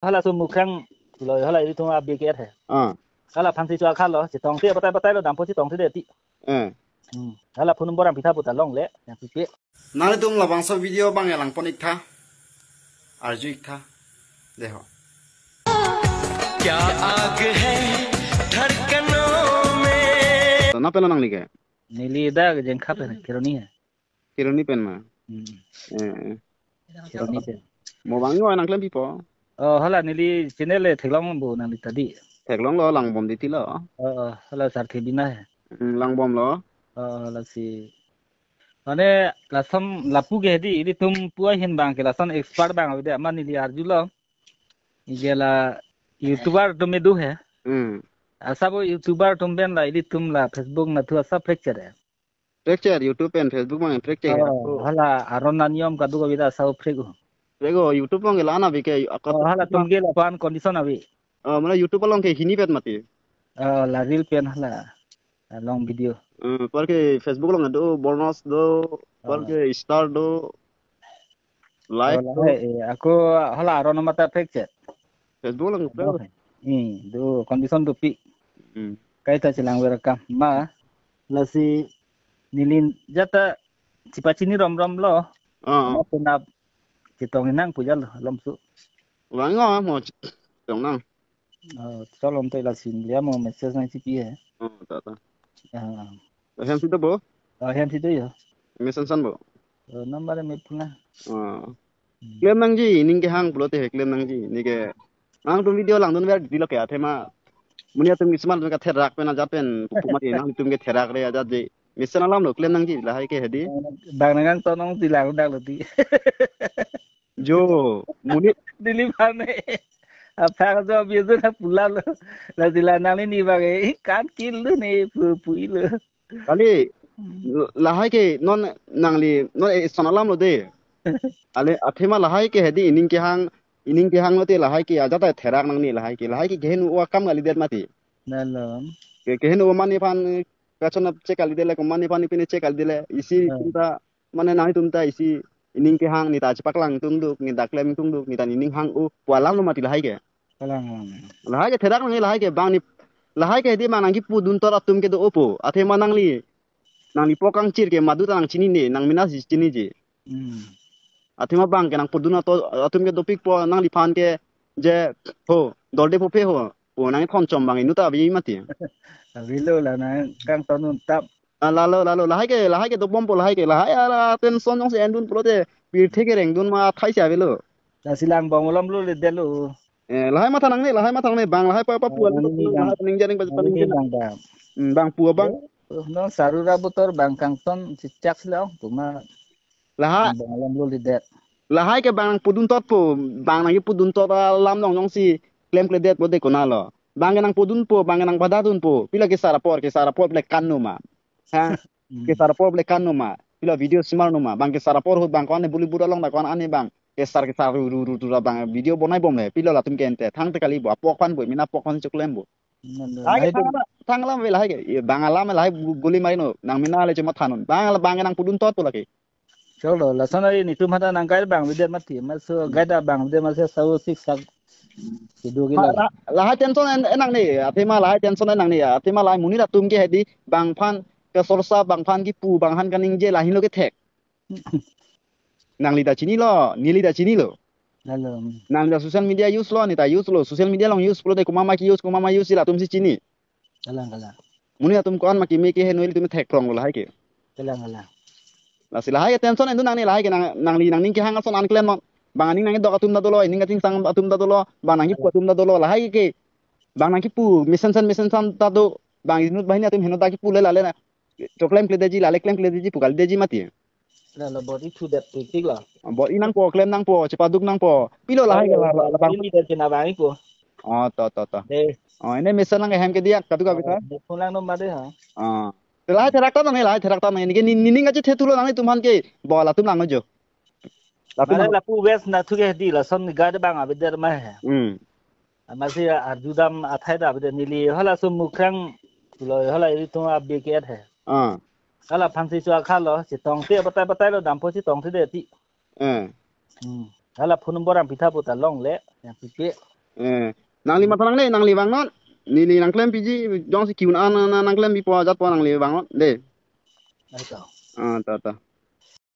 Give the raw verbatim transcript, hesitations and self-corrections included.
Hala so Mukrang lo, hala ilitum a-B K F he. Ah. Hala aphansi cho akhalo, chetongte batai batai lo, dampo chetongte de ti. Eh. Hmm. Hala phone number nangpitha puta longle, nangpipe. Nanglitum labangso video abang langpon iktha. Arju iktha. Deho. क्या आग है धड़कनों में। Nangli pen nangli ke? Neli dak Jengkha pen, Kheroni he. Kheroni pen ma? Hmm. Eh, eh. Kheroni pen. Mo abang yo nangklem pipo? Oh, hala neli channel le theklong bo nangli ta di. Theklonglo, langbom di tilo. Oh, oh, hala Sarthe Bina he. Hmm, langbomlo. Oh, lasi. Mane lason lapu ke di, ilitum pu ahin abang ke lason expert abang avedet ma neli arjulo. Ike la YouTuber atum me do he. Hmm. Asabo YouTuber atum pen la ilitum la Facebook nathu asap prekche he. Prekche, YouTube pen Facebook abang prekche he. Oh, hala aron aniyom kadokave ta asap prek-o. Prek-o, YouTube abang la ana bike akot. Oh, hala atum ke lapu-an condition ave. Oh, mane YouTube along ke hini pet mati. Oh, la reel pen hala. Long video. Hmm, apar ke Facebook along do, bonus do, apar ke star do. Like do. Oh, la he, eh, ako hala aron mata prekche. Facebook along prek-o. Hmm, do condition dopik. Hmm. Kaita chelang welcome. Ma, lasi neli jata chepachini romromlo. Ah, ah. Ma penap chetong nang pu jalo, lomso. Abang yo mo chetong nang. Oh, cholom te lasi neli mo message nangchipi he. Oh, ta, ta. Ah. Ahem si do bo? Oh, ahem si do yo. Mesen san bo? Oh, number me puna. Oh. Hmm. Klem nangji, ining kehang pulote he klem nangji. Neke nangtum video langdun ver dilo ke athema. Monit atum kismat ka therak pen ajat pen pupu mati, nangtum ke therak re ajat je. Mesen alam lo klem nangji lahai ke he di. Bang nangkangton nong ti lang dak lo ti. Jo, monit. Dili pane. Aphang jo bizu na pula lo. La sila nangli ni bang e, kan kil lo ne pu pu lo. Kali, hmm, lahai ke non nangli, non, eh, son alam lo de. Ale, athema lahai ke he di ining kehang, ining kehang lo te lahai ke ajat ta therak nangne lahai ke. Lahai ke kehen o akam kalidet mati. Nalo. Ke, kehen o mane aphan kachon ap che kalidet le, ko mane aphan pine che kalidet le. Isi, hmm, tum ta mane nangtum ta isi ining kehang, neta chepaklang tungduk, neta klem tungduk, neta ining hang-o pu alam lo mati lahai ke. Kalang, kalang. Lahai ke therak nangne lahai ke bang ni, lahai ke he di ma nangkipudun tot atum ke do-o po. Athema nangli, nangli pok kangchir ke madu ta nangchinine, nangmena si chiniji. Hmm. Athema bang ke nangpudun ato, atum ke dopik po nangliphan ke je ho, dol de po phe ho. Po nangthon chom bang inut ta ave mati. Avelo la nangkangton un tap. Ah, lalo, lalo, lahai ke, lahai ke dobom po lahai ke, lahai ala tension jongsi endun pulote, pirthe kerengdun ma athai si avelo. Lasi langbom alam lo le detlo. Eh, lahai matha nangne, lahai matha nangne, bang lahai pa, pa, oh, puan, nangli, lahai bang, paning jaring, pa, nangli paning jaring. Bang, bang. Hmm, bang pu abang. Oh, no, sarura butor bang kangton, cicak sila, oh, tuma. Lahai. Bang alam lo lidet. Lahai ke bang nangpudun tot po, bang nangkipudun tot alam long jongsi klemkledet po de konatlo. Bang ke nangpudun po, bang ke nangpadadun po, pilo kesar apor, kesar apor le kan no ma. Ha? Hmm. Kesar apor le kan no ma. Pilo video smart no ma. Bang kesar apor ahut bang ko-an ne Bollywood along da ko-an ne bang. Kesar kesar ru ru ru ru bang video bonaibom le. Pilo latum ke ente. Thangte kali bo. Apok aphan bo. Mena apok aphan choklem bo. Nalo, lahai ke lahai thang alam, thang alam ave lahai ke. Ye, bang alam lahai gu-, guli mari no. Nangmena le choma thanon. Bang, bang nangpudun tot po lake. Cholo, lason ari netum hata nang guide bang video mati. Maso guide bang video maso sau sik sak. Sidu ke la, la, lahai tension en, en nangne. Athema lahai tension en nangne. Athema lahai monit atum ke he di bang aphan kesorsa, bang aphan kipu, bang aphan kaningje lahai lo kethek. Nangli ta chinilo, neli ta chinilo. Lalo. Nangli ta social media use lo, neta use lo, social media along use pulote komat ma ke-use, komat ma use latum si chini. Kalang, kalang. Monit atum ko-an ma keme ke henoi ilitum theklonglo lahai ke. Kalang, kalang. Lasi lahai ke tension endun nangne lahai ke nang, nangli nangning kehang ason an klemnon. Bang aning nangkedok atum ta dolo, ining kachingsam atum ta dolo, bang nangkipu atum ta dolo, lahai ke. Bang nangkipu, mesensen mesensen ta do, bang inut banghini atum heno ta kipu le lale na. Choklemkledetji, lale klemkledetji, pu kalideji mati. Lalo body to that tik tik la. Body nangpo, klem nangpo, chepaduk nangpo. Pilo lahai ke la, la, la, bang. Body leader ke na bang ko. Oh, to, to, to. Eh. Oh, ine mesen lang hem ke diak, kadokave ta. Phone lang no made ha. Oh. Lahai therak ta nangne, lahai therak ta nangne. Neke ni, nining kachethe thulo nanglitum aphan ke. Bo latum lang jo. Latum mane lang. Lapu wes na thu ke di lason guide bang avedet ma he. Hmm. Amatsi arjudam athai ta avedet neli hala so Mukrang lo hala ilitum a-B K F he. Ah. Hala aphansi cho akhalo, chetongte batai batai lo dampo chetongte de ti. Eh. Hmm. Hala phone number nangpitha puta longle, nangpipe. Eh, nangli matha nangne, nangli vangnon. Neli nangklem piji, jongsi ke-un an, an, an nangklem pipo ajat po nangli vangnon de. Aito. Ah, ta, ta.